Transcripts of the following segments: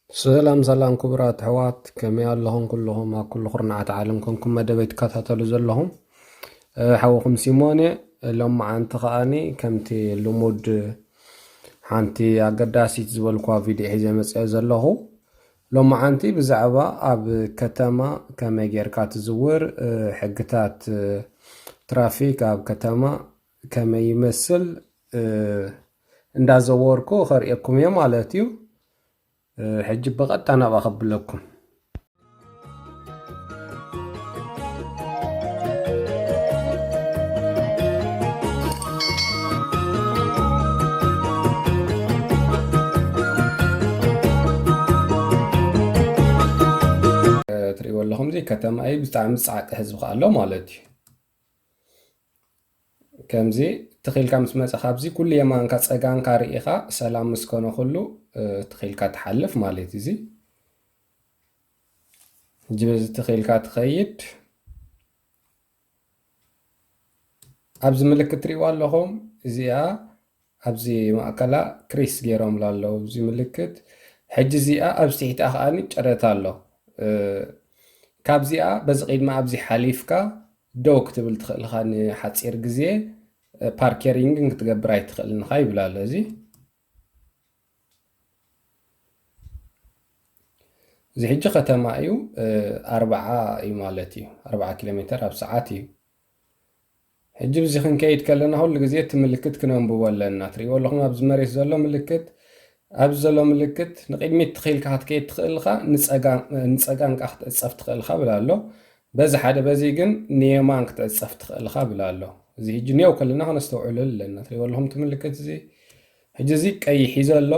ሰላም ሰላም ክቡራት ኣሕዋት፣ ከመይ ኣለኹም ኩልኹም ኣብ ኩሉ ኩርናዓት ዓለም ኮንኩም መደበይ ትከታተሉ ዘለኹም? እ፣ ሓውኹም ሲሞን እየ። ሎመዓንቲ ከኣኒ ከምቲ ልሙድ ሓንቲ ኣገዳሲት ዝበልኩዋ ቪድዮ ሒዘ መፅአ ዘለኹ። ሎመዓንቲ ብዛዕባ ኣብ ከተማ ከመይ ጌርካ ትዝውር፣ እ፣ ሕግታት፣ እ፣ ትራፊክ ኣብ ከተማ ከመይ ይመስል፣ እ፣ እንዳዘወርኩ ከርእየኩም እየ ማለት እዩ። እ፣ ሕጂ ብቐጥታ ናብኣ ከብለኩም። እ፣ ትርእይዎ ኣለኹም፣ እዚ ከተማ እዩ። ብጣዕሚ ጻዕቂ ህዝቢ ከኣ ኣሎ ማለት እዩ። ከምዚ ትኺልካ ምስ መጻኻ፣ ኣብዚ ኩሉ የማንካ ጸጋንካ ርኢኻ፣ ሰላም ምስ ኮነ ኩሉ፣ እ፣ ትኺልካ ትሓልፍ ማለት እዩ። እዚ ሕጂ በዚ ትኺልካ ትኸይድ። ኣብዚ ምልክት ትርእይዋ ኣለኹም፣ እዚኣ ኣብዚ ማእከላ ክሪስ ገይሮምላ ኣለዉ፣ እዚ ምልክት። ሕጂ እዚኣ ኣብዚ ትሕቲኣ ከኣኒ ጨረታ ኣሎ። እ፣ ካብዚኣ በዚ ቅድሚ ኣብዚ ሓሊፍካ ደው ክትብል ትኽእል ኢኻ ንሓጺር ግዜ፣ እ፣ ፓርከሪንግን ክትገብር ኣይትኽእልን ኢኻ ይብል ኣሎ። እዚ፣ እዚ ሕጂ ከተማ እዩ፣ እ፣ ኣርብዓ እዩ ማለት እዩ። ኣርብዓ ኪሎ ሜተር ኣብ ሰዓት እዩ። ሕጂ ብዚ ክንከይድ ከለና ኩሉ ግዜ እቲ ምልክት ክነንብቦ ኣለና። ትርእይዎ ኣለኹም ኣብዚ መሬት ዘሎ ምልክት፣ ኣብዚ ዘሎ ምልክት ንቕድሚት ትኺልካ ክትከይድ ትኽእል ኢኻ፣ ንጸጋ-፣ ንጸጋም ከኣ ክትዕጸፍ ትኽእል ኢኻ ብል ኣሎ። በዚ ሓደ በዚ ግን ንየማን ክትዕጸፍ ትኽእል ኢኻ ብል ኣሎ። እዚ ሕጂ ንየው ከለና ከነስተውዕሎ ኣለና። ትርእይዎ ኣለኹም እቲ ምልክት እዚ፣ ሕጂ እዚ ቀይሕ እዩ ዘሎ።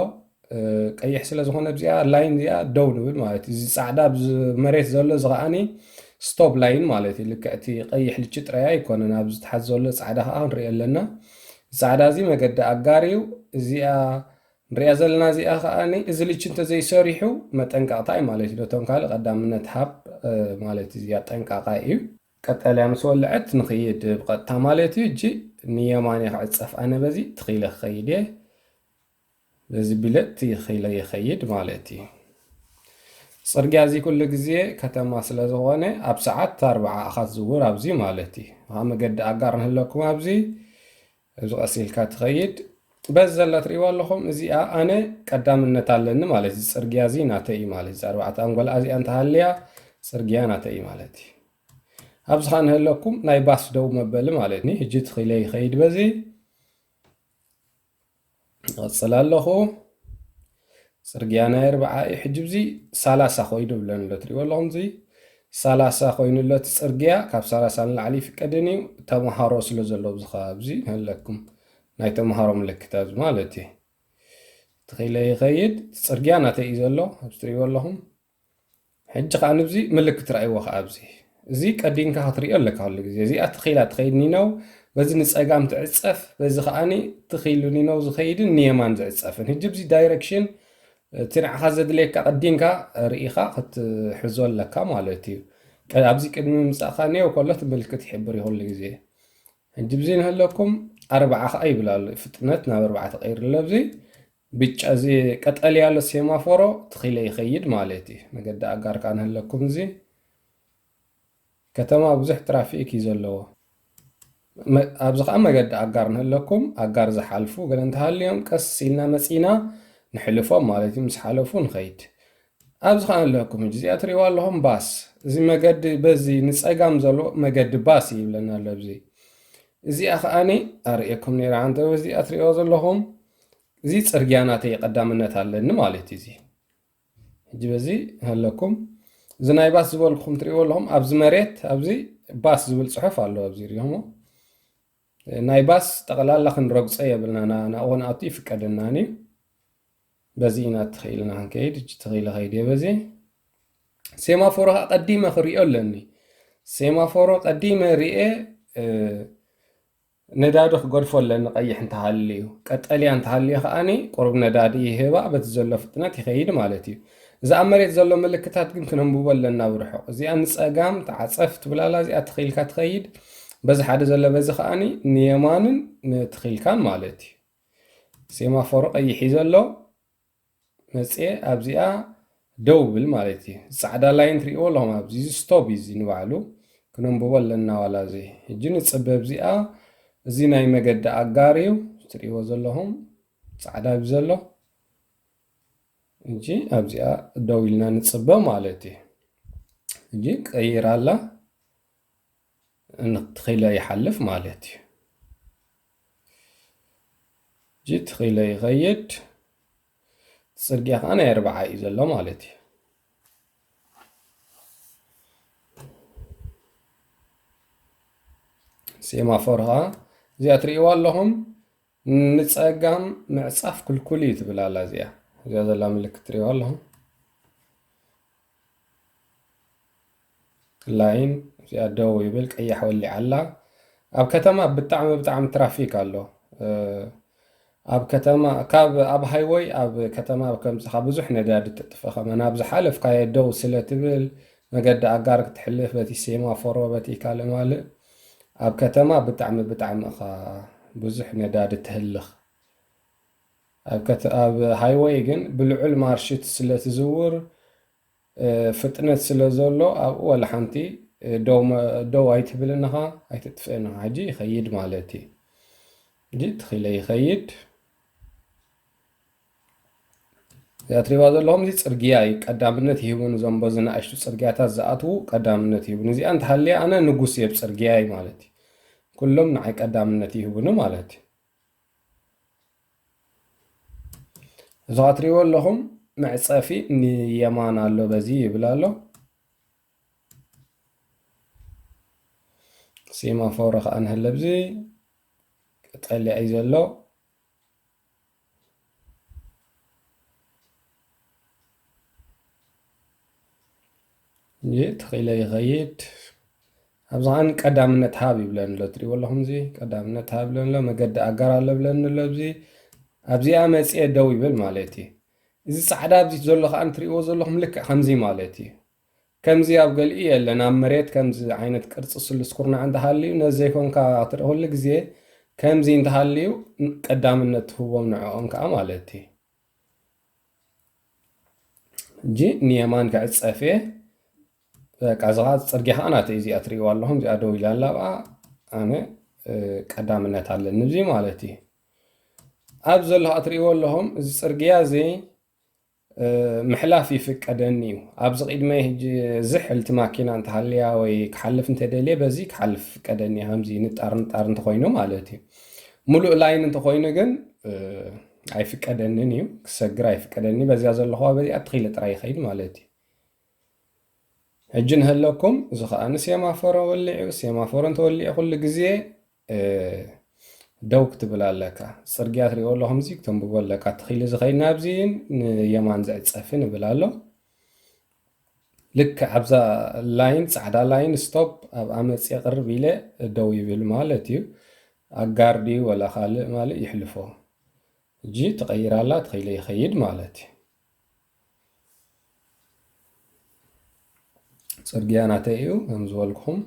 እ፣ ቀይሕ ስለ ዝኾነ ኣብዚኣ ላይን እዚኣ ደው ንብል ማለት እዩ። እዚ ጻዕዳ ኣብዚ መሬት ዘሎ እዚ ከኣኒ ስቶፕ ላይን ማለት እዩ። ልክዕ እቲ ቀይሕ ልቺ ጥራይ ኣይኮነን፣ ኣብዚ ታሕቲ ዘሎ ጻዕዳ ከኣ ክንሪኦ ኣለና። እዚ ጻዕዳ እዚ መገዲ ኣጋር እዩ። እዚኣ ንሪኣ ዘለና እዚኣ ከኣኒ እዚ ልቺ እንተዘይሰሪሑ መጠንቀቕታ እዩ ማለት እዩ። ነቶም ካልእ ቀዳምነት ሃብ፣ እ፣ ማለት እዩ። እዚኣ ጠንቃቓ እዩ። ቀጠልያ ምስ ወለዐት ንኽይድ ብቐጥታ ማለት እዩ። እጂ ንየማን እየ ክዕጸፍ ኣነ በዚ ትኺለ ክኸይድ እየ። በዚ ቢለ ትኺለ ይኸይድ ማለት እዩ። ጽርግያ እዚ ኩሉ ግዜ ከተማ ስለ ዝኾነ ኣብ ሰዓት ኣርብዓ ኢኻ ትዝውር ኣብዚ ማለት እዩ። ኣብ መገዲ ኣጋር ንህለኩም ኣብዚ፣ ኣብዚ ቀስ ኢልካ ትኸይድ። በዚ ዘላ ትርእይዋ ኣለኹም፣ እዚኣ ኣነ ቀዳምነት ኣለኒ ማለት እዩ። ጽርግያ እዚ ናተይ እዩ ማለት እዩ። ኣርባዕተ ኣንጎላ እዚኣ እንተሃልያ ጽርግያ ናተይ እዩ ማለት እዩ። ኣብዚ ኸኣ ንህለኩም ናይ ባስ ደው መበሊ ማለት እዩ። ሕጂ ትኺለ ይኸይድ በዚ። እቐጽል ኣለኹ። ጽርግያ ናይ ኣርብዓ እዩ። ሕጂ እዚ ሰላሳ ኮይኑ ብለኒ ኣሎ። ትርእይዎ ኣለኹም፣ እዚ ሰላሳ ኮይኑ ኣሎ እቲ ጽርግያ። ካብ ሰላሳ ንላዕሊ ይፍቀድን እዩ። ተመሃሮ ስለ ዘለዉ ኣብዚ ከባቢ እዚ ንህለኩም ናይ ተመሃሮ ምልክት ኣብዚ ማለት እዩ። ትኺለ ይኸይድ። እቲ ጽርግያ ናተይ እዩ ዘሎ። ኣብዚ ትርእይዎ ኣለኹም። ሕጂ ኸኣ ንብዚ ምልክት ረኣይዎ ኸኣ ኣብዚ። እዚ ቀዲምካ ክትሪኦ ኣለካ ኩሉ ግዜ። እዚኣ ትኺላ ትኸይድ ኒነው፣ በዚ ንጸጋም ትዕጸፍ፣ በዚ ኸኣኒ ትኺሉ ኒነው ዝኸይድን ንየማን ዝዕጸፍን። ሕጂ ብዚ ዳይረክሽን፣ እቲ ንዓኻ ዘድልየካ ቀዲምካ ርኢኻ ክትሕዞ ኣለካ ማለት እዩ። ቀ-፣ ኣብዚ ቅድሚ ምምጻእካ ኔው ከሎ እቲ ምልክት ይሕብር እዩ ኩሉ ግዜ። ሕጂ ብዚ ንህለኩም ኣርብዓ ኸኣ ይብል ኣሎ። ፍጥነት ናብ ኣርብዓ ተቐይሩ ኣሎ። ኣብዚ ብጫ፣ እዚ ቀጠልያ ኣሎ ሴማፎሮ ትኺለ ይኸይድ ማለት እዩ። መገዲ ኣጋር ከኣ ንህለኩም እዚ ከተማ ብዙሕ ትራፊክ እዩ ዘለዎ። መ-፣ ኣብዚ ኸኣ መገዲ ኣጋር ንህለኩም፣ ኣጋር ዝሓልፉ ገለ እንተሃልዮም ቀስ ኢልና መጺና ንሕልፎም ማለት እዩ። ምስ ሓለፉ ንኸይድ። ኣብዚ ኸኣ ኣለኩም፣ ሕጂ እዚኣ ትርእይዋ ኣለኹም ባስ። እዚ መገዲ በዚ ንጸጋም ዘሎ መገዲ ባስ እዩ ይብለና ኣሎ ኣብዚ። እዚኣ ኸኣኒ ኣርእየኩም ነይረ፣ ዓንተው እዚኣ ትርእይዎ ዘለኹም። እዚ ጽርግያ ናተይ ቀዳምነት ኣለኒ ማለት እዩ እዚ። ሕጂ በዚ ኣለኩም። እዚ ናይ ባስ ዝበልኩም ትርእይዎ ኣለኹም፣ ኣብዚ መሬት፣ ኣብዚ ባስ ዝብል ጽሑፍ ኣሎ፣ ኣብዚ ሪኦሞ። ናይ ባስ ጠቕላላ ክንረግጾ የብልና፣ ና-፣ ናብኡ ክንኣቱ ይፍቀደናን እዩ። በዚ ኢና ትኽኢልና ክንከይድ፣ እጅ ትኽኢለ ከይድ እየ በዚ። ሴማፎሮ ኸዓ ቀዲመ ክሪኦ ኣለኒ። ሴማፎሮ ቀዲመ ሪኤ፣ እ፣ ነዳዲ ክገድፎ ኣለኒ፣ ቀይሕ እንተሃልዩ። ቀጠልያ እንተሃልዩ ከዓኒ ቁሩብ ነዳዲ ይህባ፣ በቲ ዘሎ ፍጥነት ይኸይድ ማለት እዩ። እዚ ኣብ መሬት ዘሎ ምልክታት ግን ክነንብቦ ኣለና ብርሑቕ። እዚኣ ንጸጋም ተዓጸፍ ትብላላ፣ እዚኣ ትኺልካ ትኸይድ። በዚ ሓደ ዘሎ በዚ ከዓኒ ንየማንን ንትኺልካን ማለት እዩ። ሴማፎሮ ቀይሕ እዩ ዘሎ። መጽየ ኣብዚኣ ደው ብል ማለት እዩ። ጻዕዳ ላይን ትርእይዎ ኣለኹም ኣብዚ፣ እዚ ስቶፕ እዩ እዚ ንባዕሉ። ክነንብቦ ኣለና ዋላ እዚ። ሕጂ ንጽበ ኣብዚኣ፣ እዚ ናይ መገዲ ኣጋር እዩ ትርእይዎ ዘለኹም ጻዕዳ እዩ ዘሎ። ሕጂ ኣብዚኣ ደው ኢልና ንጽበ ማለት እዩ። ሕጂ ቀይራ ኣላ። ንትኺለ ይሓልፍ ማለት እዩ። ሕጂ ትኺለ ይኸይድ። ጽርግያ ከዓ ናይ ኣርብዓ እዩ ዘሎ ማለት እዩ። ሴማፎር ከዓ እዚኣ ትርእይዋ ኣለኹም፣ ንጸጋም ምዕጻፍ ክልኩል እዩ ትብል ኣላ እዚኣ። እዚኣ ዘላ ምልክት ትርእይዋ ኣለኹም። ላይን እዚኣ ደው ይብል፣ ቀያሕ ወሊዓ ኣላ። ኣብ ከተማ ብጣዕሚ፣ ብጣዕሚ ትራፊክ ኣሎ። እ፣ ኣብ ከተማ፣ ካብ፣ ኣብ ሃይወይ ኣብ ከተማ ከምዚ ካብ ብዙሕ ነዳዲ ትጥፈ፣ ከመን ኣብ ዝሓለፍካዮ ደው ስለ ትብል፣ መገዲ ኣጋር ክትሕልፍ፣ በቲ ሴማፎሮ፣ በቲ ካልእ ማልእ፣ ኣብ ከተማ ብጣዕሚ፣ ብጣዕሚ ኢኻ ብዙሕ ነዳዲ ትህልኽ። ኣብ ከተ-፣ ኣብ ሃይወይ ግን ብልዑል ማርሽት ስለ ትዝውር፣ እ፣ ፍጥነት ስለ ዘሎ፣ ኣብኡ ወላ ሓንቲ፣ እ፣ ደው መ-፣ ደው ኣይትብልን ኢኻ፣ ኣይትጥፍእን ኢኻ። ሕጂ ይኸይድ ማለት እዩ። ሕጂ ትኺለ ይኸይድ። እዚኣ ትሪእዋ ዘለኹም፣ እዚ ጽርግያ እዩ። ቀዳምነት ይህቡን፣ እዞም በዚ ንኣሽቱ ጽርግያታት ዝኣትዉ ቀዳምነት ይህቡን። እዚኣ እንተሃልያ፣ ኣነ ንጉስ እየ ኣብ ጽርግያይ ማለት እዩ። ኩሎም ንዓይ ቀዳምነት ይህቡኒ ማለት እዩ። እዚ ትሪእዎ ኣለኹም መዕጸፊ ንየማን ኣሎ፣ በዚ ይብል ኣሎ። ሴማፎሮ ከዓ ንህለ፣ ብዚ ቀጠልያ እዩ ዘሎ። ይእ ተኺለ ይኸይድ። ኣብዚ ኸዓ ቀዳምነት ሃብ ይብለን ኣሎ። ትሪእዎ ኣለኹም፣ እዚ ቀዳምነት ሃብ ይብለን ኣሎ። መገዲ ኣጋር ኣሎ ይብለን ኣሎ። ኣብዚ፣ ኣብዚኣ መፅኤ ደው ይብል ማለት እዩ። እዚ ፃዕዳ ኣብዚ ዘሎ ኸዓ ትሪእዎ ዘለኹም ልክዕ ከምዚ ማለት እዩ። ከምዚ ኣብ ገሊኡ የለን፣ ኣብ መሬት ከምዚ ዓይነት ቅርፂ ስሉስ ኩርናዕ እንተሃልዩ፣ ነዚ ዘይኮንካ ትርኢ፣ ኩሉ ግዜ ከምዚ እንተሃልዩ ቀዳምነት ትህቦም ንዕኦም ከዓ ማለት እዩ። ሕጂ ንየማን ክዕጸፍ እየ። በቃ፣ እዛ ጽርግያ ኸዓ ናተይ እዚኣ ትርእይዋ ኣለኹም፣ እዚኣ ደው ኢላ ኣላ፣ ብኣ ኣነ፣ እ፣ ቀዳምነት ኣለኒ፣ እዚ ማለት እዩ። ኣብ ዘሎ ኸዓ ትርእይዎ ኣለኹም፣ እዚ ጽርግያ እዚ፣ እ፣ ምሕላፍ ይፍቀደኒ እዩ። ኣብዚ ቅድመይ ሕጂ ዝሕ ኢልቲ ማኪና እንተሃልያ ወይ ክሓልፍ እንተደልየ፣ በዚ ክሓልፍ ይፍቀደኒ እዩ፣ ከምዚ ንጣር ንጣር እንተኾይኑ ማለት እዩ። ሙሉእ ላይን እንተኾይኑ ግን፣ እ፣ ኣይፍቀደንን እዩ፣ ክሰግር ኣይፍቀደኒ። በዚኣ ዘለኹዋ በዚኣ ተኺለ ጥራይ ይኸይድ ማለት እዩ። ሕጂ ንሀለኩም፣ እዚ ኸኣ ንሴማፎሮ ወሊዑ፣ ሴማፎሮ እንተወሊዑ ኩሉ ግዜ፣ እ፣ ደው ክትብል ኣለካ። ጽርግያ ትሪኦ ኣለኹም፣ እዚ ክተንብቦ ኣለካ። ተኺሉ ዝኸይድ ናብዚ ንየማን ዝዕጸፍ ንብል ኣሎ። ልክዕ ኣብዛ ላይን፣ ጻዕዳ ላይን ስቶፕ ኣብኣ መጽየ ቅርብ ኢለ ደው ይብል ማለት እዩ። ኣጋር ድዩ ወላ ካልእ ማለት ይሕልፎ። ሕጂ ትቐይር ኣላ፣ ተኺለ ይኸይድ ማለት እዩ። ጽርግያ ናተይ እዩ፣ ከም ዝበልኩኹም።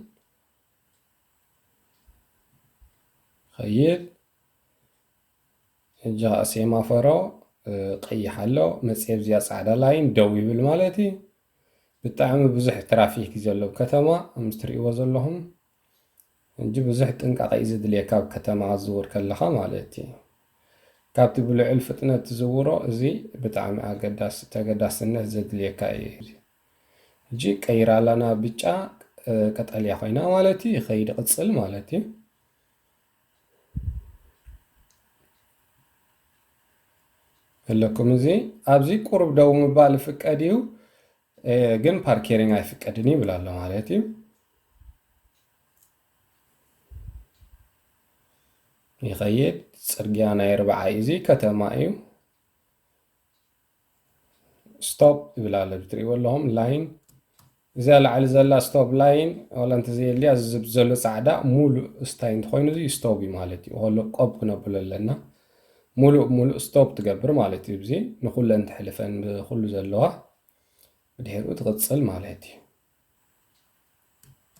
ኸይድ። ሕጂ ኸኣ ሴማፎሮ፣ እ፣ ቀይሕ ኣሎ፣ መጽየ ኣብዚኣ ጻዕዳ ላይን ደው ይብል ማለት እዩ። ብጣዕሚ ብዙሕ ትራፊክ እዩ ዘሎ ኣብ ከተማ፣ ከም እትርእይዎ ዘለኹም። ሕጂ ብዙሕ ጥንቃቐ እዩ ዘድልየካ ኣብ ከተማ ክትዝውር ከለኻ ማለት እዩ። ካብቲ ብልዑል ፍጥነት ትዝውሮ፣ እዚ ብጣዕሚ ኣገዳሲ፣ ተገዳስነት ዘድልየካ እዩ። ሕጂ ቀይራ ኣላ ናብ ብጫ፣ እ፣ ቀጠልያ ኮይና ማለት እዩ። ይኸይድ ይቕጽል ማለት እዩ። ኣለኩም እዚ ኣብዚ ቁሩብ ደው ምባል ይፍቀድ እዩ፣ እ፣ ግን ፓርኬሪንግ ኣይፍቀድን ይብል ኣሎ ማለት እዩ። ይኸይድ፣ ጽርግያ ናይ ኣርብዓ እዩ፣ እዚ ከተማ እዩ። ስቶፕ ይብል ኣሎ፣ እዚ ትርእይዎ ኣለኹም ላይን። እዚኣ ላዕሊ ዘላ ስቶፕ ላይን፣ ዋላ እንተዘየልያ፣ እዚ ዘሎ ጻዕዳ ሙሉእ ስታይ እንተኾይኑ፣ እዚ ስቶፕ እዩ ማለት እዩ። ከሎ ቆብ ክነብሎ ኣለና። ሙሉእ ሙሉእ ስቶፕ ትገብር ማለት እዩ። እዚ ንኹለን ተሕልፈን ብኹሉ ዘለዋ ብድሕሪኡ ትቕጽል ማለት እዩ።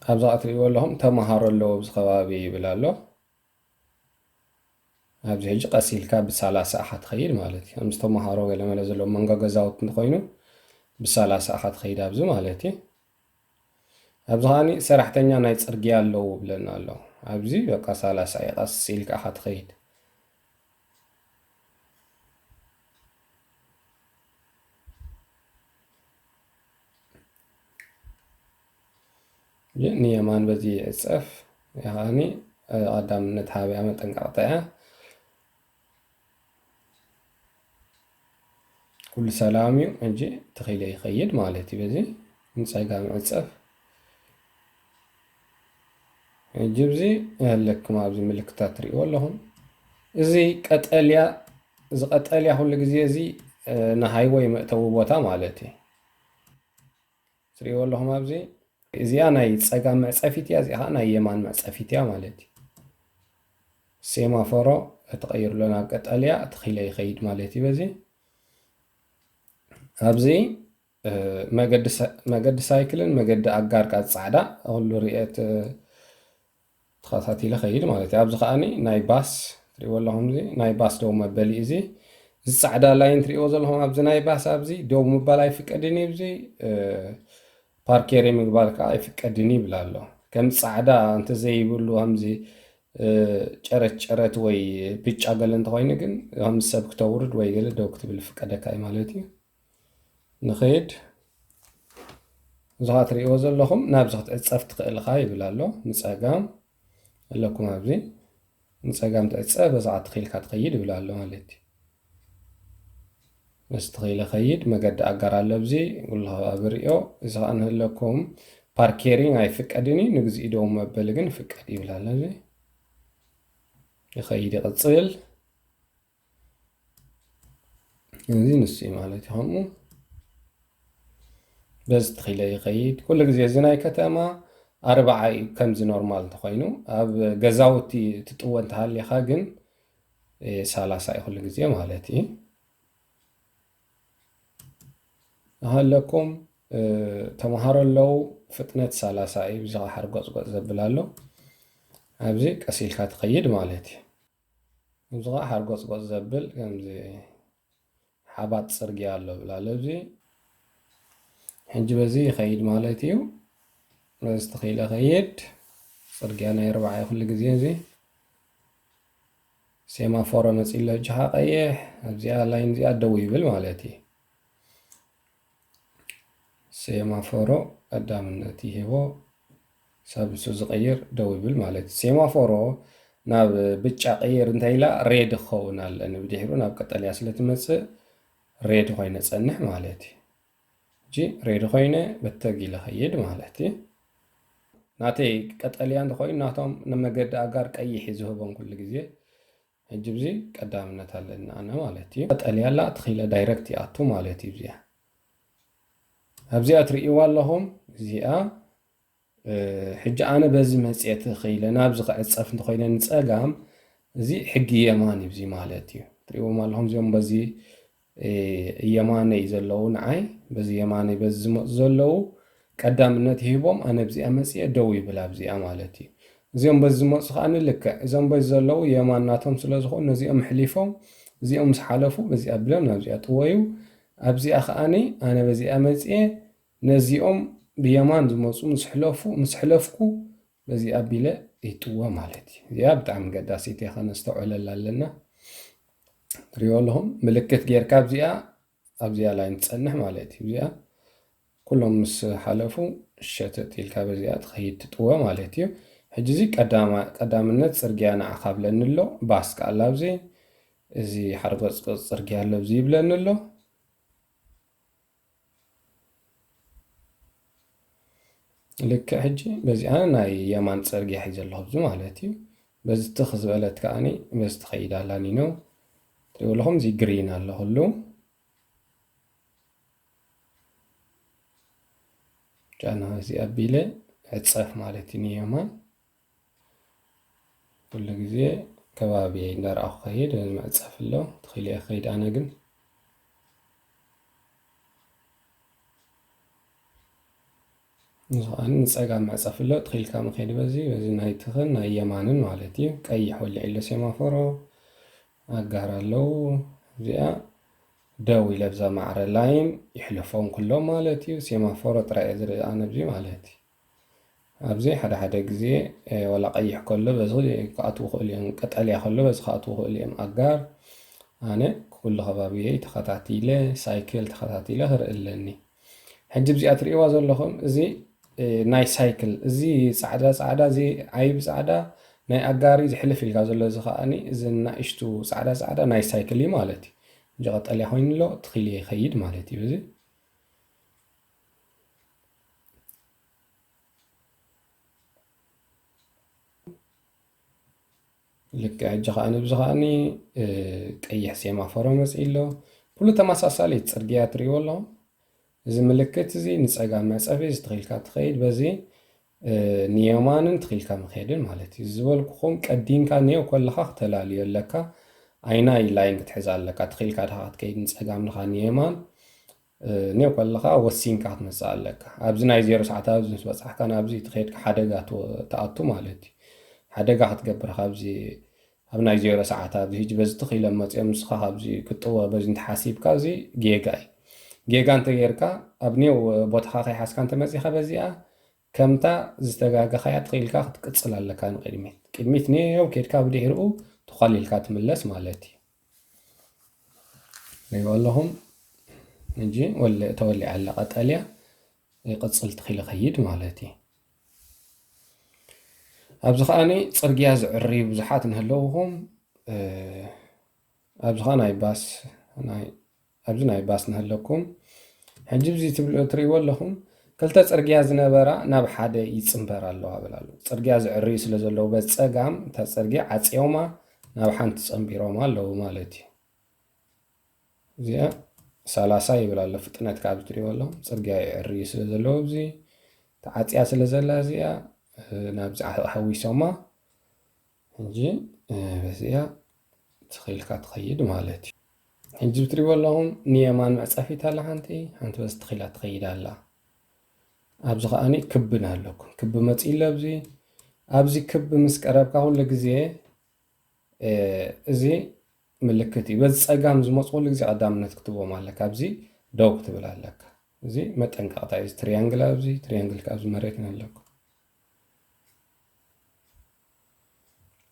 ኣብዛ እትርእይዎ ኣለኹም ተመሃሮ ኣለዎ ኣብዚ ከባቢ ይብል ኣሎ። ኣብዚ ሕጂ ቀስ ኢልካ ብሰላሳ ኢኻ ትኸይድ ማለት እዩ። ከምዚ ተመሃሮ ገለመለ ዘለዎም መንጎ ገዛውቲ እንተኾይኑ፣ ብሳላሳ ኢኻ ትኸይድ ኣብዚ ማለት እዩ። ኣብዚ ከዓኒ ሰራሕተኛ ናይ ጽርግያ ኣለዉ ብለና ኣሎ። ኣብዚ በቃ ሳላሳ እዩ፣ ቀስ ኢልካ ኢኻ ትኸይድ። ንየማን በዚ ይዕጸፍ። ያኒ ቀዳምነት ሃብያ መጠንቀቕታ እያ። ኩሉ ሰላም እዩ። እንጂ ትኺለ ይኸይድ ማለት እዩ። በዚ ንጸጋም ዕጸፍ። ሕጂ እዚ ኣለኩም ኣብዚ ምልክታት ትሪእዎ ኣለኹም። እዚ ቀጠልያ፣ እዚ ቀጠልያ ኩሉ ግዜ እዚ፣ እ፣ ንሃይወይ መእተዊ ቦታ ማለት እዩ። ትሪእዎ ኣለኹም ኣብዚ። እዚኣ ናይ ጸጋም መዕጸፊት እያ፣ እዚኣ ኸዓ ናይ የማን መዕጸፊት እያ ማለት እዩ። ሴማፎሮ ትቐይርሎ ናብ ቀጠልያ፣ ትኺለ ይኸይድ ማለት እዩ። በዚ ኣብዚ፣ እ፣ መገዲ ሳ-፣ መገዲ ሳይክልን መገዲ ኣጋር ቃ ጻዕዳ፣ ኩሉ ርኤት፣ እ፣ ተኸታቲለ ኸይድ ማለት እዩ። ኣብዚ ኸዓኒ ናይ ባስ ትሪእዎ ኣለኹም፣ እዚ ናይ ባስ ደው መበሊ እዚ። እዚ ጻዕዳ ላይን ትሪእዎ ዘለኹም ኣብዚ ናይ ባስ ኣብዚ ደው ምባል ኣይፍቀድን እዩ። እዚ፣ እ፣ ፓርኬሪ ምግባር ከኣ ኣይፍቀድን ይብል ኣሎ። ከም ጻዕዳ እንተዘይብሉ ከምዚ፣ እ፣ ጨረት ጨረት ወይ ብጫ ገለ እንተኾይኑ ግን ከም ሰብ ክተውርድ ወይ ገለ ደው ክትብል ይፍቀደካ እዩ ማለት እዩ። ንኸይድ። እዚ ኸኣ ትሪእዎ ዘለኹም ናብዚ ክትዕጸፍ ትኽእል ኢኻ ይብል ኣሎ። ንጸጋም ኣለኩም ኣብዚ። ንጸጋም ትዕጸፍ፣ በዛ ትኺልካ ትኸይድ ይብል ኣሎ ማለት እዩ። ምስ ትኺለ ኸይድ፣ መገዲ ኣጋር ኣሎ ኣብዚ፣ ኩሉ ከባቢ ሪኦ። እዚ ኸኣ ንህለኩም ፓርኬሪንግ ኣይፍቀድን እዩ፣ ንግዚኡ ደው መበሊ ግን ፍቀድ ይብል ኣሎ እዚ። ይኸይድ ይቕጽል። እዚ ንሱ እዩ ማለት እዩ። ከምኡ በዚ ትኺለ ይኸይድ። ኩሉ ግዜ እዚ ናይ ከተማ ኣርብዓ እዩ፣ ከምዚ ኖርማል እንተኾይኑ። ኣብ ገዛውቲ ትጥወ እንተሃሊኻ ግን፣ እ፣ ሰላሳ እዩ ኩሉ ግዜ ማለት እዩ። ሃለኩም፣ እ፣ ተምሃሮ ኣለዉ፣ ፍጥነት ሰላሳ እዩ። እዚ ኸዓ ሓርጎጽጎጽ ዘብል ኣሎ። ኣብዚ ቀስ ኢልካ ትኸይድ ማለት እዩ። እዚ ኸዓ ሓርጎጽጎጽ ዘብል ከምዚ ሓባጥ ጽርግያ ኣሎ ብላ ለብዚ። ሕጂ በዚ ይኸይድ ማለት እዩ። በዚ ተኸይለ ኸይድ። ጽርግያ ናይ ኣርባዓ እዩ ኩሉ ግዜ እዚ። ሴማፎሮ መጺእ ኣሎ፣ እጅኻ ቀይሕ። ኣብዚኣ ላይን እዚኣ ደው ይብል ማለት እዩ። ሴማፎሮ ቀዳምነት ይህቦ፣ ሳብ ንሱ ዝቕይር ደው ይብል ማለት እዩ። ሴማፎሮ ናብ ብጫ ቅይር እንተ ኢላ ሬድ ክኸውን ኣለኒ፣ ብድሕሩ ናብ ቀጠልያ ስለ ትመጽእ ሬድ ኮይነ ጸንሕ ማለት እዩ። ሕጂ ሬድ ኮይነ በተግ ኢለ ኸይድ ማለት እዩ። ናተይ ቀጠልያ እንተኾይኑ ናቶም ንመገዲ ኣጋር ቀይሕ እዩ ዝህቦም ኩሉ ግዜ። ሕጂ ብዚ ቀዳምነት ኣለኒ ኣነ ማለት እዩ። ቀጠልያ ኣላ፣ ትኺለ ዳይረክት ይኣቱ ማለት እዩ። እዚኣ ኣብዚኣ ትርእይዋ ኣለኹም። እዚኣ፣ እ፣ ሕጂ ኣነ በዚ መጽየ ትኺለ ናብዚ ክዕጸፍ እንተኾይነ ንጸጋም፣ እዚ ሕጊ የማን እዩ እዚ ማለት እዩ። ትርእይዎም ኣለኹም እዚኦም በዚ፣ እ፣ የማነይ ዘለዉ ንዓይ፣ በዚ የማነይ በዚ ዝመጹ ዘለዉ ቀዳምነት ይህቦም፣ ኣነ ኣብዚኣ መጽየ ደው ይብል ኣብዚኣ ማለት እዩ። እዚኦም በዚ ዝመጹ ከኣ ንልክዕ፣ እዞም በዚ ዘለዉ የማን ናቶም ስለ ዝኾኑ ነዚኦም ኣሕሊፎም፣ እዚኦም ምስ ሓለፉ በዚኣ ኣቢሎም ናብዚኣ ጥወዩ። ኣብዚኣ ከኣኒ ኣነ በዚኣ መጽየ ነዚኦም ብየማን ዝመጹ ምስ ሕለፉ፣ ምስ ሕለፍኩ በዚኣ ኣቢለ ይጥወ ማለት እዩ። እዚኣ ብጣዕሚ ገዳሲት እያ፣ ከነስተውዕለላ ኣለና። ትሪኦ ኣለኹም፣ ምልክት ጌርካ ኣብዚኣ፣ ኣብዚኣ ላይን ትጸንሕ ማለት እዩ። እዚኣ ኩሎም ምስ ሓለፉ ሸተት ኢልካ በዚኣ ትኸይድ ትጥወ ማለት እዩ። ሕጂ እዚ ቀዳማ-፣ ቀዳምነት ጽርግያ ንዓኻ ብለኒ ኣሎ፣ ባስ ከኣ ኣላ ኣብዚ፣ እዚ ሓርጎጽጎጽ ጽርግያ ኣሎ ኣብዚ ይብለኒ ኣሎ። ልክዕ ሕጂ በዚኣ ናይ የማን ጽርግያ ሒዘ ኣለኹ ኣብዚ ማለት እዩ። በዚ ትኽ ዝበለት ከኣኒ በዚ ትኸይድ ኣላ ኒኖ። ትሪእዎ ኣለኹም፣ እዚ ግሪን ኣሎ ኩሉ። ጫና እዚ ኣቢለ ዕጸፍ ማለት እዩ ንየማን። ኩሉ ግዜ ከባቢ እንዳረኣኹ ከይድ፣ መዕጸፍ ኣሎ፣ ትኺለ እየ ክኸይድ ኣነ ግን። እዚ ኸኣ ንጸጋም መዕጸፍ ኣሎ፣ ትኺልካ መኸይድ በዚ፣ በዚ ናይ ትኽን ናይ የማንን ማለት እዩ። ቀይሕ ወሊዕ ኣሎ ሴማፎሮ፣ ኣጋር ኣለዉ። እዚኣ ደው ኢለ ብዛ ማዕረ ላይን ይሕልፎም ኩሎም ማለት እዩ። ሴማፎሮ ጥራይ እየ ዝርኢ ኣነ ኣብዚ ማለት እዩ። ኣብዚ ሓደ ሓደ ግዜ፣ እ፣ ዋላ ቀይሕ ከሎ በዚ ክኣትዉ ይኽእሉ እዮም፣ ቀጠልያ ከሎ በዚ ክኣትዉ ይኽእሉ እዮም። ኣጋር ኣነ ኩሉ ከባቢየይ ተኸታቲለ፣ ሳይክል ተኸታቲለ ክርኢ ኣለኒ። ሕጂ እዚኣ ትርእይዋ ዘለኹም፣ እዚ፣ እ፣ ናይ ሳይክል፣ እዚ ጻዕዳ ጻዕዳ፣ እዚ ዓይቢ ጻዕዳ ናይ ኣጋር እዩ ዝሕልፍ ኢልካ ዘሎ፣ እዚ ከኣኒ፣ እዚ ናእሽቱ ጻዕዳ ጻዕዳ ናይ ሳይክል እዩ ማለት እዩ። ሕጂ ቀጠልያ ኮይኑ ኣሎ፣ ትኺል ይኸይድ ማለት እዩ። እዚ ልክዕ ሕጂ ከኣ ንብዚ ከኣኒ፣ እ፣ ቀይሕ ሴማፎሮ መጺኡ ኣሎ። ኩሉ ተመሳሳሊ ጽርግያ ትርእይዎ ኣለኹም። እዚ ምልክት እዚ ንጸጋም መጸፊ እዚ ትኺልካ ትኸይድ፣ በዚ፣ እ፣ ንየማንን ትኺልካ ምኽየድን ማለት እዩ። ዝበልኩኹም ቀዲምካ ኔው ከለኻ ክተላልዮ ኣለካ። ኣይናይ ላይን ክትሕዛ ኣለካ። ትኺልካ ድኻ ክትከይድ ንጸጋም ድኻ ንየማን፣ እ፣ ኔው ከለኻ ወሲንካ ክትመጽእ ኣለካ። ኣብዚ ናይ ዜሮ ሰዓት ኣብዚ ምስ በጻሕካ ናብዚ ትኸይድካ ሓደጋ ትወ-፣ ትኣቱ ማለት እዩ። ሓደጋ ክትገብር ካብዚ ኣብ ናይ ዜሮ ሰዓት ኣብዚ ሕጂ በዚ ትኽ ኢሎም መጺኦም ንስኻ ካብዚ ክትጥወ በዚ እንተሓሲብካ እዚ ጌጋ እዩ። ጌጋ እንተጌርካ ኣብ ኔው ቦታኻ ከይሓዝካ እንተመጺኻ በዚኣ ከምታ ዝተጋገኻያ ትኽኢልካ ክትቅጽል ኣለካ ንቅድሚት። ቅድሚት ኔው ኬድካ ብድሕሪኡ ትዃሊልካ ትምለስ ማለት እዩ። ሪእዎ ኣለኹም። ሕጂ ወለ-፣ ተወሊዓ ኣላ ቀጠልያ፣ ይቕጽል ትኺል ይኸይድ ማለት እዩ። ኣብዚ ከኣኒ ጽርግያ ዝዕርዩ ብዙሓት እንህለውኹም፣ እ፣ ኣብዚ ኸኣ ናይ ባስ፣ ናይ፣ ኣብዚ ናይ ባስ እንህለኩም። ሕጂ እዚ ትብልዎ፣ ትርእይዎ ኣለኹም፣ ክልተ ጽርግያ ዝነበራ ናብ ሓደ ይጽንበራ ኣለዋ በል ኣሎ። ጽርግያ ዝዕርዩ ስለ ዘለዉ በዚ ጸጋም እታ ጽርግያ ዓጽዮማ ናብ ሓንቲ ጸንቢሮማ ኣለዉ ማለት እዩ። እዚኣ ሰላሳ ይብል ኣሎ። ፍጥነት ካብ ትሪእዎ ኣለኹም፣ ጽርግያ ይዕርዩ ስለ ዘለዉ፣ ኣብዚ ተዓጽያ ስለ ዘላ እዚኣ፣ እ፣ ናብዚ ሓ-፣ ሓዊሶማ። ሕጂ፣ እ፣ በዚኣ ትኺልካ ትኸይድ ማለት እዩ። ሕጂ ትሪእዎ ኣለኹም፣ ንየማን መዕጸፊት ኣላ ሓንቲ፣ ሓንቲ በዚ ትኺላ ትኸይድ ኣላ። ኣብዚ ከኣኒ ክቢ ኣለኩም። ክቢ መጺእ ኣሎ ኣብዚ። ኣብዚ ክቢ ምስ ቀረብካ ኩሉ ግዜ እ፣ እዚ ምልክት እዩ። በዚ ጸጋም ዝመጹ ኩሉ ግዜ ቀዳምነት ክትቦም ኣለካ። ኣብዚ ደው ክትብል ኣለካ። እዚ መጠንቀቕታ እዩ። እዚ ትሪያንግል ኣብዚ፣ ትሪያንግል ኣብዚ መሬት ኣለኩም።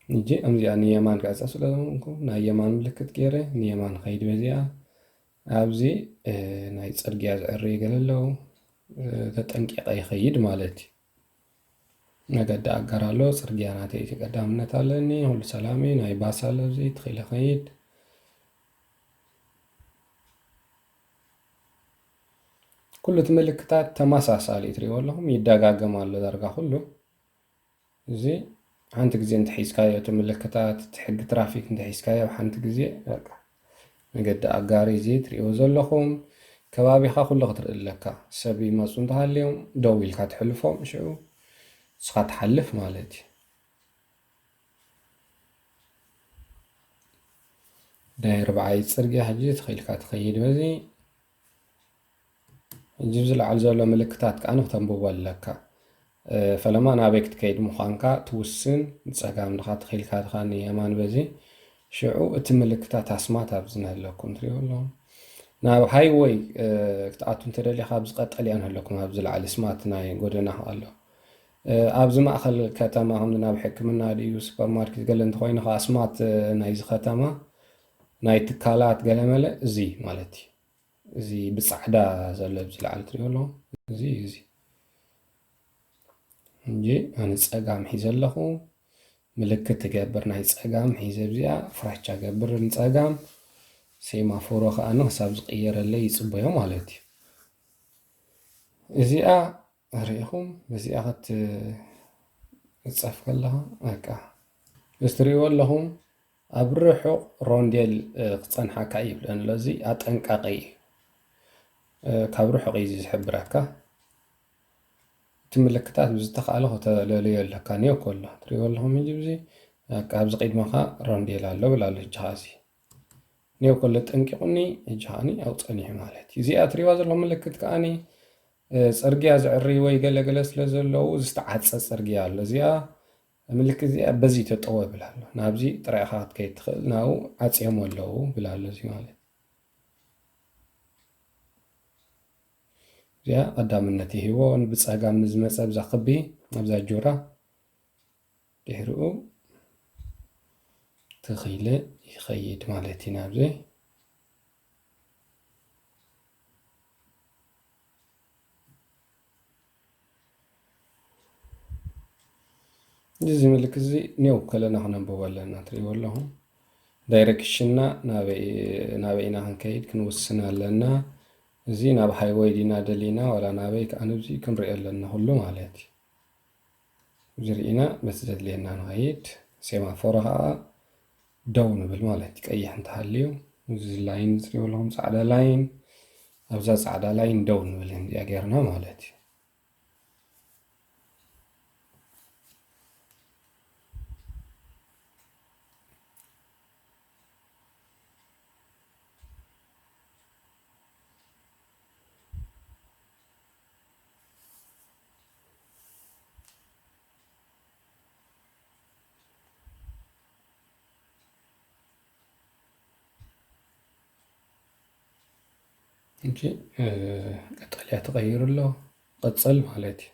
ሕጂ ከምዚኣ ንየማን ክዕጸ ስለ ዝኾንኩ ናይ የማን ምልክት ገይረ ንየማን ኸይድ በዚኣ። ኣብዚ፣ እ፣ ናይ ጽርግያ ዝዕርዩ ገለ ኣለዉ። እ፣ ተጠንቂቐ ይኸይድ ማለት እዩ። መገዲ ኣጋር ኣሎ፣ ጽርግያ ናተይ እቲ ቀዳምነት ኣለኒ፣ ኩሉ ሰላም እዩ፣ ናይ ባስ ኣሎ፣ እዚ ትኽኢለ ኸይድ። ኩሉ እቲ ምልክታት ተመሳሳሊ እዩ፣ ትሪእዎ ኣለኹም፣ ይደጋገም ኣሎ ዳርጋ ኩሉ። እዚ ሓንቲ ግዜ እንተሒዝካዮ፣ እቲ ምልክታት፣ እቲ ሕጊ ትራፊክ እንተሒዝካዮ፣ ኣብ ሓንቲ ግዜ፣ በቃ፣ መገዲ ኣጋሪ እዚ ትሪእዎ ዘለኹም፣ ከባቢኻ ኩሉ ክትርኢ ኣለካ። ሰብ ይመጹ እንተሃልዮም፣ ደው ኢልካ ትሕልፎም፣ ሽዑ ንስኻ ትሓልፍ ማለት እዩ። ናይ ኣርባዓይ ጽርግያ ሕጂ ትኽኢልካ ትኸይድ በዚ። ሕጂ ኣብዚ ላዕሊ ዘሎ ምልክታት ከኣ ንክተንብቦ ኣለካ። እ፣ ፈለማ ናበይ ክትከይድ ምዃንካ ትውስን፣ ንጸጋም ድኻ ትኽኢልካ ድኻ ንየማን በዚ። ሽዑ እቲ ምልክታት ኣስማት ኣብዚ ንህለኩም ትሪእዎ ኣለኹም። ናብ ሃይወይ፣ እ፣ ክትኣቱ እንተደሊኻ ኣብዚ ቀጠልያ ንህለኩም ኣብዚ ላዕሊ ስማት ናይ ጎደና ኣሎ። እ፣ ኣብዚ ማእከል ከተማ ከምዚ ናብ ሕክምና ድዩ ሱፐርማርኬት ገለ እንተኾይኑ ከኣ ኣስማት፣ እ፣ ናይዚ ከተማ ናይ ትካላት ገለመለ እዚ ማለት እዩ። እዚ ብጻዕዳ ዘሎ ኣብዚ ላዕሊ ትሪእዎ ኣለኹም። እዚ እዩ እዚ። እንጂ ኣነ ጸጋም ሒዘ ኣለኹ። ምልክት ትገብር ናይ ጸጋም ሒዘ ኣብዚኣ ፍራቻ ገብር ንጸጋም። ሴማፎሮ ከኣ ክሳብ ዝቕየረለይ ይጽበዮ ማለት እዩ። እዚኣ ርኢኹም፣ በዚኣ ክትንጸፍ ከለኻ፣ በቃ፣ እዚ ትርእይዎ ኣለኹም፣ ኣብ ርሑቕ ሮንዴል፣ እ፣ ክጸንሓካ እዩ ይብለኒ ኣሎ። እዚ ኣጠንቃቂ እዩ። እ፣ ካብ ርሑቕ እዩ እዚ ዝሕብረካ። እቲ ምልክታት ብዝተኻእለ ከተለልዮ ኣለካ። ኔው ከሎ ትርእይዎ ኣለኹም፣ ሕጂ፣ እዚ፣ በቃ፣ ኣብዚ ቅድመኻ ሮንዴል ኣሎ ብላ ኣሎ። ሕጂ ኸኣ እዚ ኔው ከሎ ጠንቂቑኒ፣ ሕጂ ከኣኒ ኣብኡ ጸኒሑ ማለት እዩ። እዚኣ ትርእይዋ ዘለኹም ምልክት ከኣኒ፣ እ፣ ጽርግያ ዝዕሪ ወይ ገለ ገለ ስለ ዘለዉ ዝተዓጸ ጽርግያ ኣሎ። እዚኣ ምልክት እዚኣ በዚ ተጠወ ብላ ኣሎ። ናብዚ ጥራይ ኢኻ ክትከይድ ትኽእል፣ ናብኡ ዓጽዮም ኣለዉ ብላ ኣሎ። እዚ ማለት እዚኣ ቀዳምነት ይህቦ። ብጸጋም ንዝመጸ ብዛ ክቢ ኣብዛ ጆራ ድሕሪኡ ትኺለ ይኸይድ ማለት እዩ ናብዚ። እዚ ምልክት እዚ ኔው ከለና ክነንብቦ ኣለና። ትሪእዎ ኣለኹም ዳይሬክሽንና ናበይ ኢና ክንከይድ ክንውስን ኣለና። እዚ ናብ ሃይወይ ዲና ደሊና ዋላ ናበይ ከኣ ንብዚ ክንሪኦ ኣለና ኩሉ ማለት እዩ። ዝርኢና በቲ ዘድልየና ንኸይድ ሴማፎሮ ከዓ ደው ንብል ማለት እዩ። ቀይሕ እንተሃልዩ እዚ ላይን ዝሪኦ ኣለኹም ፃዕዳ ላይን ኣብዛ ፃዕዳ ላይን ደው ንብል እንዲያ ጌርና ማለት እዩ። እንጂ ቀጠልያ ተቐይሩ ኣሎ። ቀጽል ማለት እዩ።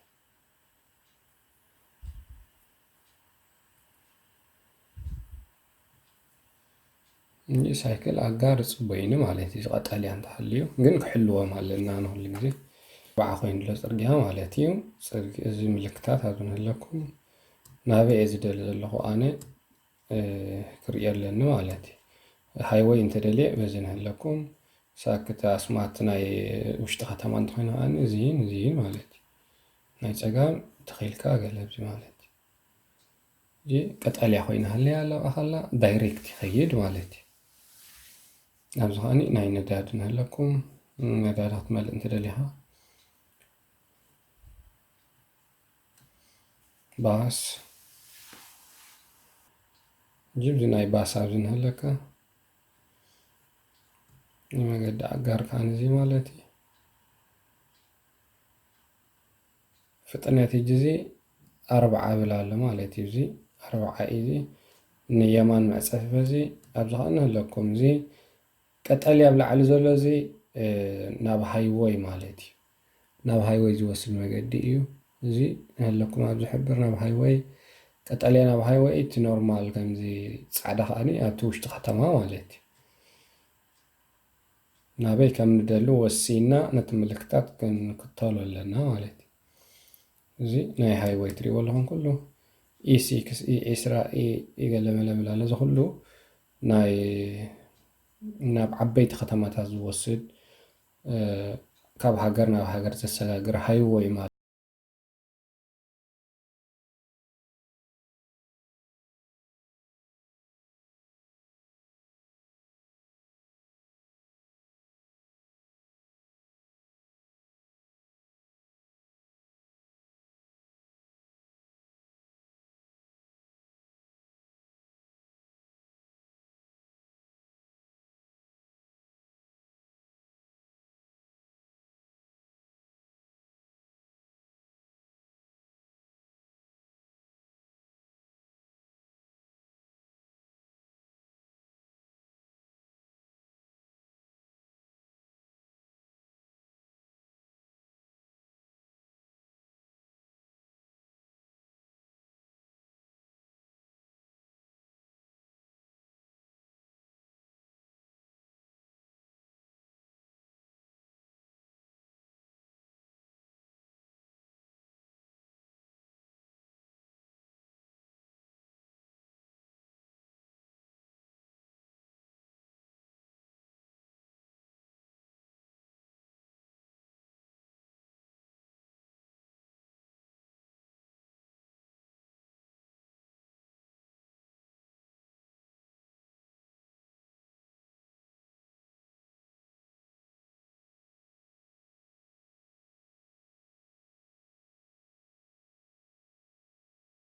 እንጂ ሳይክል ኣጋር ጽቡይኒ ማለት እዩ። ቀጠልያ እንተሃልዩ ግን ክሕልዎም ኣለና ንኩሉ ግዜ ባዓ ኮይኑ ኣሎ ጽርግያ ማለት እዩ። ጽርግ-፣ እዚ ምልክታት ኣብ ንህለኩም ናበይ እየ ዝደሊ ዘለኹ ኣነ ክርኢ ኣለኒ ማለት እዩ። ሃይወይ እንተደልየ በዚ ንህለኩም ሳክት ኣስማት ናይ ውሽጢ ከተማ እንተኾይኑ ከኣ እዚን እዚን ማለት እዩ። ናይ ጸጋም ተኺልካ ገለ ኣብዚ ማለት እዩ። እዚ ቀጠልያ ኮይና ሃለያ ኣለባ ከላ ዳይሬክት ይኸይድ ማለት እዩ። ኣብዚ ከኣ ናይ ነዳዲ ንህለኩም ነዳዲ ክትመልእ እንተደሊኻ ባስ ጅብዚ ናይ ባስ ኣብዚ ንህለካ ንመገዲ ኣጋር ከኣ ንዚ ማለት እዩ። ፍጥነት እጅ እዚ ኣርባዓ ብል ኣሎ ማለት እዩ። እዚ ኣርባዓ እዩ። እዚ ንየማን መዕጸፊ በዚ ኣብዚ ከኣ ንህለኩም እዚ ቀጠልያ ኣብ ላዕሊ ዘሎ እዚ ናብ ሃይወይ ማለት እዩ። ናብ ሃይወይ ዝወስድ መገዲ እዩ። እዚ ንህለኩም ኣብ ዝሕብር ናብ ሃይወይ ቀጠልያ ናብ ሃይወይ እቲ ኖርማል ከምዚ ጻዕዳ ከኣ ኣብቲ ውሽጢ ከተማ ማለት እዩ። ናበይ ከም ንደሊ ወሲና ነቲ ምልክታት ክንክተሎ ኣለና ማለት እዩ። እዚ ናይ ሃይወይ ትሪእዎ ኣለኹም ኩሉ ኢ ሲክስ ኢ ዒስራ ኢ ገለመለ ብል ኣሎ። እዚ ኩሉ ናይ ናብ ዓበይቲ ከተማታት ዝወስድ ካብ ሃገር ናብ ሃገር ዘሰጋግር ሃይወይ ማለት